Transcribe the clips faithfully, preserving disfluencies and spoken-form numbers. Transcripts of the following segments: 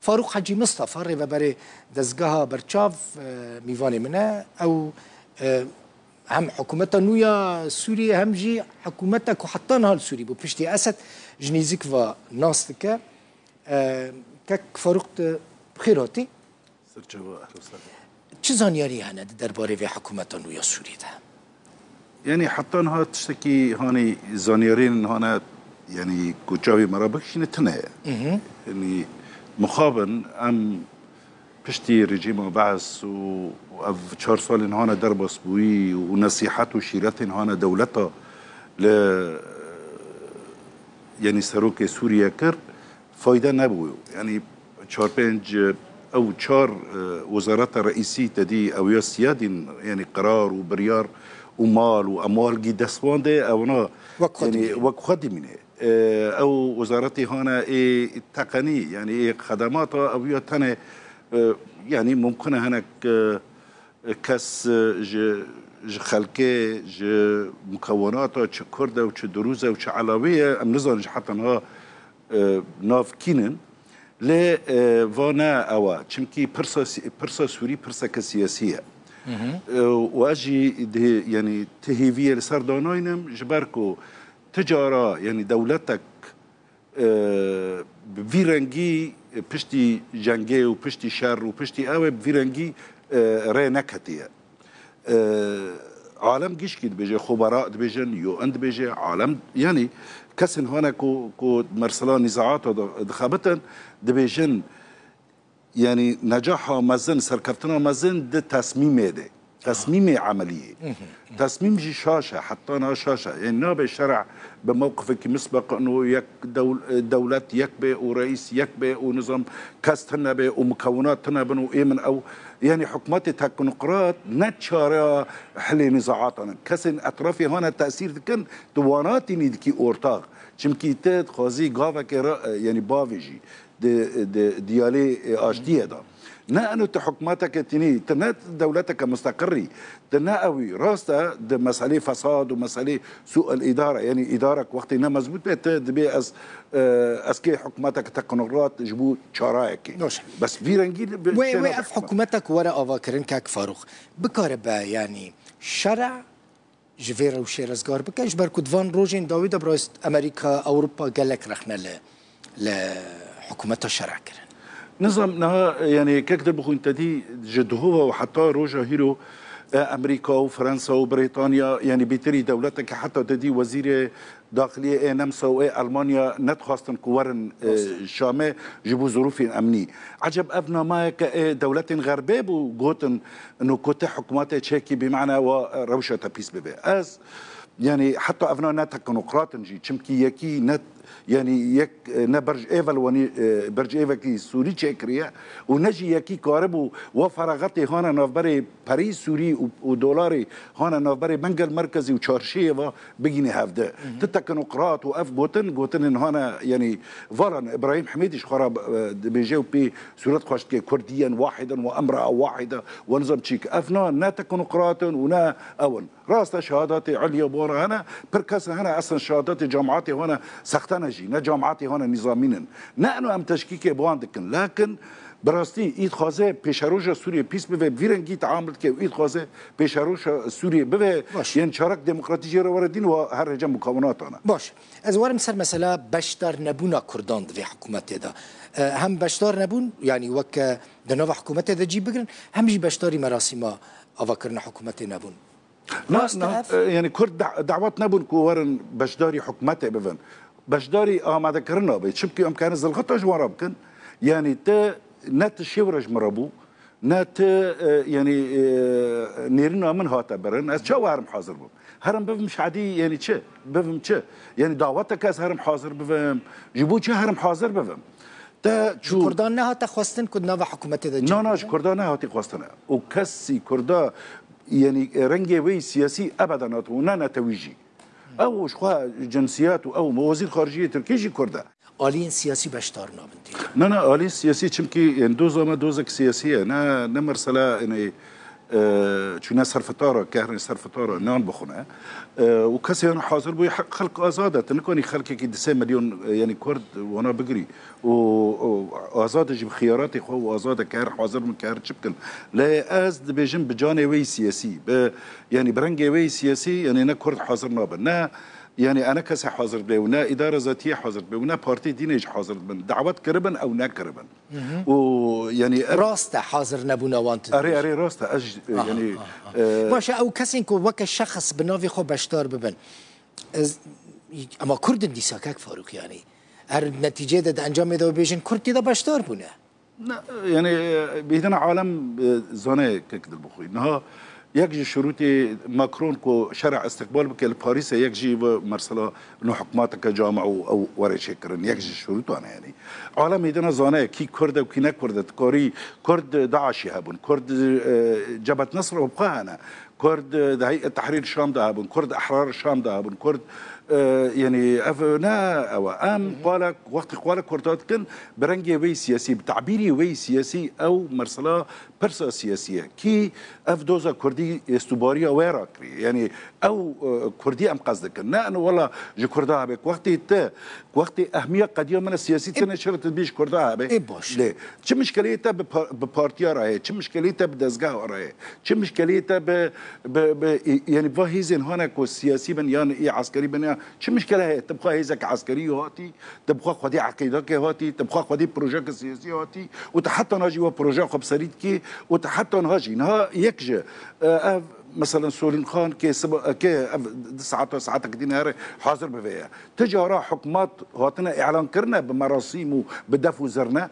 Farûq Hecî Mistefa, rêveberê Dezgeha Berçav, e, mîvanê min e. Ew, e, hem hikûmeta nû ya Sûriyê hem jî hikûmeta ku heta niha li Sûrî bû, piştî Esed, ji nîzik ve nas dike. E, kek Farûq, tu bi xêr hatî. Serçava, ehlo sehlen. Çi zanyarî hene di derbarê vê hikûmeta nû ya Sûrî de? Yanî heta niha tiştekî hanî zanyarîn hane, yanî ku çavê me re bikişîne tune ye. Hı hı. Yanî mixabin em piştî rejîma Bees û, û ev çar salên hane derbasbûyî û nesîhet û şîretên hane dewleta li, yanî serokê Sûriye kir, fayde nebû. Yanî çar pênc, ew çar, e, wezareta reîsî te dî ew ya siyadîn, yanî qerar û biryar û mal û emwal gî destwandê, ewna Wek xwe yanî dimîne. Wek xwe dimîne. E, ew wezaretê hane ê teqenî, yanî ê xedemata ew ya tenê, e, yanî mumkin e hinek, e, kes, e, ji, ji xelkê, ji mukewinata, çi Kurd e û çi Durûz e û çi Elawî ye, em nizanin ji heta niha, e, nav kîn in. Lê, e, va ne ew e. Çimkî pirsa si-, pirsa Sûrî pirseke siyasî ye. Hı hı. E, û ez jî di, yanî ti hêviyê li ser danaynim, ji ber ku ti cara, yanî dewletek, e, bi vî rengî, e, piştî cengê û piştî şer û piştî ew ê bi vî rengî, e, rê neketiye. E, alem gişkî dibêje, xubera dibêjin, U N dibêje, alem, yanî kesên hane ku, ku mersela nîzaata di-, dixebitin, dibêjin, yanî necaha mezin, serkeftina mezin di tesmîmê de. Tesmîmê emeliyê. Hı hı. Tesmîm jî şaş e, heta niha şaş e. Yanî nabe şer'a bi mewqifekî misbeq û yek dewl-, dewlet yek be û reîs yek be û nizam kes tune be û mukewinat tune bin û ê min ew, yanî hikûmetê teknokrat ne çareya hilê nîzaatan in. Kesên etrafê hane tesîr dikin, tu wana tînî dikî ortax. Çimkî tu dixwazî gavekê re, yanî bavêjî di, di diyalê, e, aştiyê de. Ne eno tu hikûmeteke tînî, tu ne dewleteke musteqirî, tu ne ewî. Rast e, di meselê fesad û meselê sû'el îdare, yanî îdarek wextê ne mezbût be, tu dibê ez, e, ez kê hikûmeteke teknokrat ji bo çarayekê. Baş. Bes vî rengî li bi Wê, çêna wê bi ev hikûmet. Hikûmeta ku were avakirin kek Farûq, bikare be, yanî şer'a ji vê rewşê rizgar bike, ji ber ku di van rojên dawî de bi rast Amerîka, Ewropa gelek rexne li, li hikûmeta şer'a kirin. Nizam niha, yanî kek Dilbixwîn te dî ji dihova û heta roja hîro, e, Amerîka û Fransa û Brîtanya, yanî bêtirî dewleteke heta te dî wezîrê daxiliyê ê Nemsa û ê Elmanya nedixwastin ku werin, e, Rast. Şamê ji bo zirûfên emnî. Eceb ev namayeke ê dewletên Xerbê bû gotin, ino ku te hikûmetê çekî bimane wa, e, rewşa te pîs bibe. Ez, yanî heta evna ne teknokrat in jî, çimkî yekî ne, yanî yek, e, ne berj êvel wenî, e, berj êvekî Sûrî çêkiriye û ne jî yekî karibû wa feraxetê hane navberê perî Sûrî û, û dolarê hane navberê Bengel Merkezî û Çarşiyê ve bigîne hevde. Hı hı. Ti teknokrat û ev gotin, gotinên hane, yanî varan Îbrahîm Hemîdî ji xwe re, e, dibêje û pê sûret xweş dike, Kurdiyen wahidin ve emra wahide ve nizam çîk. Ev na, ne teknokrat in û ne ew in. Rast e, şehadatê Elya bi wan re hene, pir kes hene, eslen şehadatê cemaetê hane sexte ne jî, ne cemaetê hane nîzamîn in. Ne eno em teşkîkê bi wan dikin, lakin bi rastî î dixwaze pêşeroja Sûriyê pîs bibe, bi vî rengî teamul dike û î dixwaze pêşeroja Sûriyê bibe, Baş. Yên çarek demokratî jê re were dîn wa her hêce mukawinatan e. Baş. Ez werim ser mesela beşdar nebûna Kurdan di vê hikûmetê de. E, hem beşdar nebûn, yanî weke di nava hikûmetê de cî bigirin, hem jî beşdarî merasîma avakirina hikûmetê nebûn. Na, Rast na, ev. E, yanî Kurd da-, dawet nebûn ku werin beşdarî hikûmetê bibin. Beşdarî amadekirina be. Çimkî em karin zilxita ji wan re bikin. Yanî te ne ti şêwre ji min re bû, ne ti, e, yanî, e, nêrîna min hate birin. Ez çawa herim hazir bûm? Herim bivim şadî, yanî çi? Bivim çi? Yanî daweteke ez herim hazir bivim. Ji bo çi herim hazir bivim? Te Ji çû Kurdan nehate xwestin ku di nava hikûmetê de cî Na, na, ji bigire? Kurda nehatî xwestin e. Û kesî Kurda, yanî rengê wê siyasî ebeda nate û ne netewî jî. Ew ji xwe cinsiyet û ew wezîr xariciyê Tirkî jî Kurd e. Aliyên siyasî beşdar nabin tê. Na, na, aliyên siyasî çimkî, yanî doza me dozek siyasî ye. Ne, ne mersela, yanî e, çûne ser fitara, kehrên ser fitara nan bixwine. E, û kesê yan hazir bûye, he-, xelk azad e. Tu nikanî xelkekî du sê milyon, e, yanî Kurd wana bigirî. Û, û azad e jî bi xiyaratê xwe û azad e kehr hazir bin, kehr çi bikin. Lê ez dibêjim bi canê wê yî siyasî, bi, yanî bi rengê wê yî siyasî, yanî ne Kurd hazir nabin, ne, yanî e ne kesê hazir dibe û ne îdara zatiyê hazir dibe û ne partî dînê jî hazir dibin. Dawet kiribin, ew nekiribin. Û, yanî, ev Rast e, hazir nebûna wan tu Erê, dibêjî. Erê, rast e. Ez, Aha, yanî, aha, aha. e, Baş e, ew kesên ku weke şexs bi navê xwe beşdar bibin. Ez, ema Kurd in dîsa, kek Farûq, yanî. Her netîceyê de di encamê de bêjin Kurd tê de beşdar bûne. Ne, yanî, e, bêdina alem, e, zane, kek Dilbixwî. Niha yek ji şurûtê Macron ku şer'a istiqbal bike li Parîsê, yek jî ve mesela no hikmateke cami û ew were çêkirin. Yek ji şurûtan e, yanî. Alem êdîna zane kî Kurd e û kî ne Kurd e. Dikarî Kurd DAIŞî hebûn, Kurd, e, Cebhet Nesr û bi xwe hene. Kurd, e, di Heyet Tehrîr Şam de hebûn, Kurd Ehrar Şam de hebûn, Kurd, e, yanî ev ne ew e. Em qala, wextê qala Kurda dikin, bi rengê wê siyasî, bi tabîrî wê siyasî ew mesela pirsa siyasî ye. Kî ev doza Kurdî êstûbariya wê rakirî. Yanî ew, e, Kurdî em qesd dikin. Ne, eno wela ji Kurda hebe. Wextê te, wextê ehmiya qediya min e siyasî tine çira tu dibî ji Kurda hebe. Ê baş. Lê çi mişkeleyê te bi pa-, bi partiya re heye, çi mişkeleyê te bi dezgeha re heye, çi mişkeleyê te bi, bi, bi, yanî va hêzên hane ku siyasî bin yan ê eskerî bin ya, çi mişkele heye? Tu bi xwe hêzeke eskerî hatî, tu bi xwe xwedî eqîdekê hatî, tu bi xwe xwedî projeke siyasî hatî û tu heta niha jî we projeya xwe bi serî dikî û tu heta niha jî, niha yek ji, e, ev, meselen Solîn Xan kê siba, kê ev di saeta, saeteke dî nere hazir bi vê ye. Ti cara hikûmet hatine îlan kirine bi merasîm û bi def û zirne?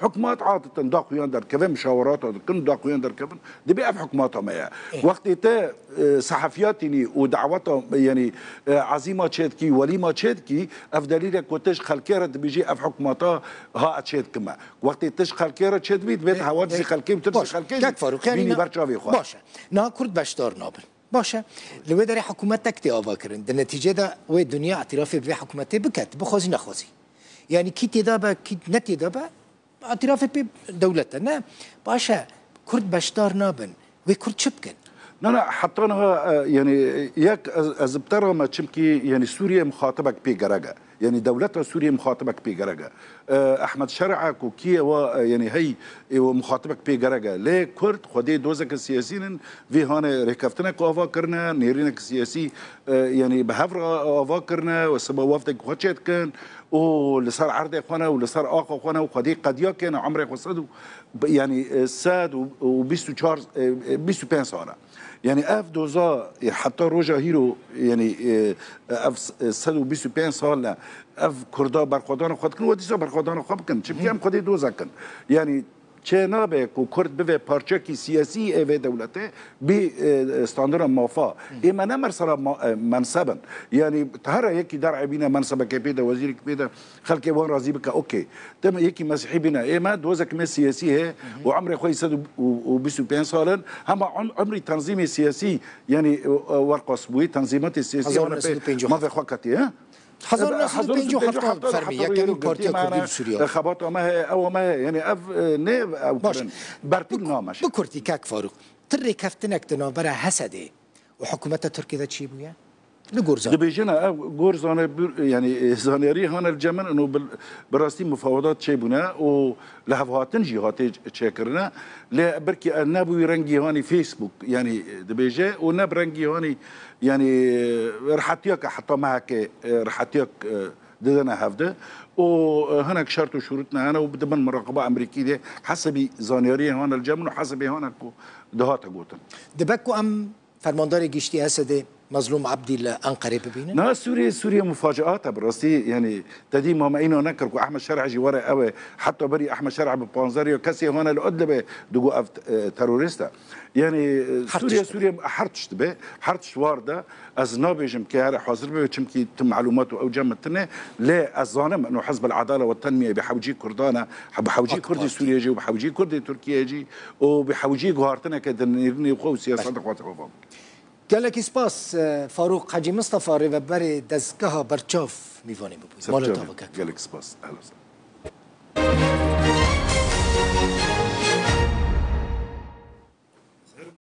Hikûmet aditin daxuyan derkeve, muşawerata dikin, daxuyan derkevin. Dibê ev hikûmeta me ye. Wextê te, e, sehefiyatînî û daweta, yanî, e, ezîma çêdikî, welîma çêdikî, ev delîl e ku te ji xelkê re dibêjî ev hikûmeta ha ez çêdikime. Wextê te ji xelkê re çêdibî, dibê hewa dizî xelkê û tu dizî xelkê jî bînî ber çavê xwe. Baş e. Niha Kurd beşdar nabin. Baş e. Li wê derê hikûmetek tê ava kirin. Di netîcê de wê dinya îtirafê bi vê hikûmetê bike, tu bixwazî nexwazî. Yanî kî tê de be, kî ne tê de be, îtirafê pê dewlet e. Ne, baş e, Kurd beşdar nabin. Wê Kurd çi bikin? Na, na, heta niha, e, yanî, yek ez, ez bi te re me, çimkî, yanî, Sûriye mixatibek pê gerek e. Yanî, dewleta Sûriye mixatibek pê gerek e. E, Ehmed Şer'a ku kî ye wa, e, yanî, hey, ê wa mixatibek pê gerek e. Lê Kurd xwedê dozeke siyasî nin, vê hane rêkeftinek ava kirine, nêrînek siyasî, e, yanî, bi hev re ava kirine, we siba wefdek xwe çêdikin û li ser erdê xwe ne û li ser axa xwe ne û xwedî qediya kêne, emrê xwe sed û, yanî, e, sed û bîst û çar, e, e, bîst û pênc sal e. Yanî ev doza, e, heta roja hîro, yanî, e, ev s-, e, sed û bîst û pênc sal e, ev Kurda berxwedana xwe dikin, we dîsa berxwedana xwe bikin. Çimkî em xwedî dozek in. Yanî, çê nabe ku Kurd bibe parçekî siyasî ê vê dewletê, bî, e, standara mafa. Ê me ne mersela ma-, e, menseb in. Yanî, tu here yekî der'ê bîne mensebekê pê de, wezîrekî pê de, xelkê wan razî bike, okey. Dem yekî mesîhî bîne. Ê me dozek me siyasî heye û emrê xwe yî sed û bîst û pênc sal in. Hema em-, emrî tenzîmê siyasî, yanî, e, e, werqas bûyî, tenzîmatê siyasî Hezar û neh sed û pêncî û heft. Mafê xwe ketiye. Hezar û neh sed û pêncî û heft, fermî, yekemîn partiya Kurdî li Sûriye. Xebata me heye, ew me heye. Yanî ev, e, ne ew Baş. kirin. Berpîl name. Bi kurtî, kek Farûq, tu rêkeftinek di navbera Hesedê û hikûmeta Tirkiyê de çêbûye? Li gor zan. Dibêjin, ev gor zane-, bir, yanî, e, zanyarî hane li cem min, û bi, bi rastî mufawedat çêbûne û lihevhatin jî hatiye çêkirine. Lê belkî ev nebûyî rengî hanî Facebook, yanî, e, dibêje û ne bi rengî hanî, yanî, e, rehetiyeke heta mehekê, e, rehetiyek, e, didine hevdi û, e, hinek şert û şurût ne hene û dibin muraqeba Amerîkî de hesebî zanyariyê hane li cem min û hesebê hane ku dihate gotin. Dibe ku em Fermandarê Giştî Hesedê Mezlûm Ebdî li Enqerê bibînin? Na, Sûriyê, Sûriyê mufaciat e bi rastî, yanî te dî me îna nekir ku Ehmed Şer'e jî were ew e. Heta berî Ehmed Şer'e bi panzdeh ya kesê hane li Idlibê digot ev, e, terorîst e. Yanî, e, Her Sûriye, tişt dibe. Sûriye her tişt dibe, her tişt war de. Ez nabêjim ke here hazir bibe, çimkî tu melûmat û ew cem tune, lê ez zanim ino Hizb el Edale ve Tenmiye bi hewcî Kurdan e, bi hewcî Kurdî Sûriye jî û bi hewcî Kurdê Tirkiye jî û bi hewcî guhartineke di nêrînê xwe û siyaseta xwe de ava. Gelekî spas, e, Farûq Hecî Mistefa, rêveberê dezgeha Berçav, mîvanê min bû. Mala te ava kek. Gelekî spas. Ehlen.